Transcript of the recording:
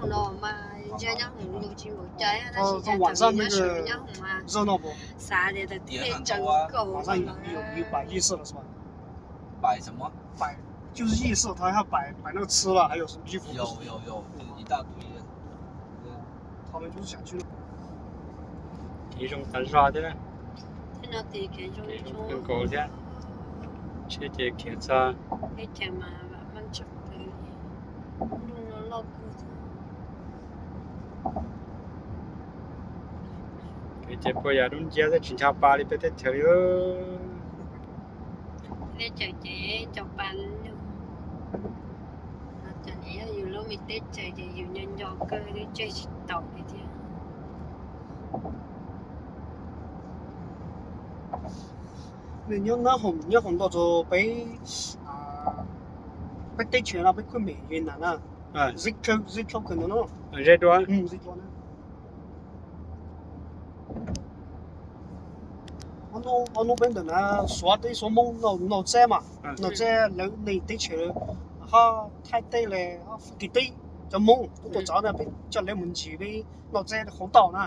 No mas nyob hoom yus tsis npaum cas, tab sis cas thaum yus nyob hoom mas xav tias thaum twg tseem kaum. 网上有，有，有摆夜市了是吧？摆什么？摆，就是夜市，他还摆，摆那个吃了，还有什么衣服。有，有，有，一大堆的。他们就是想去那。 Kev zoo tas zog thiab na. Kev zoo kawg nkaus thiab. Tsheb ces khiav txog. Kev ces puas yam dub nciab thiab tsis ncho pa li peb teb chaws li. Teb chaws ces ncho pa lug. Cov niam yog yus lub me teb chaws ces yus nco nco kawg twb tseg tsis taus li thiab. Nws nyob, nyob hoom ntau rau peb, peb teb chaws no peb khwj mem Yuav Nam na. Zeb Tshauj, Zeb Tshauj kawg no no. Zeb Dua, Zeb Dua na. Ob hnub peb ntawm na Suav teb Suav Hmoob noj txeb mas, noj txeb lawv neeg teb chaws, ho Thaib teb los ho Fab Kis teb, cov Hmoob tuaj txog na peb coj lawv mus ntsis peb noj txeb hauv toj na.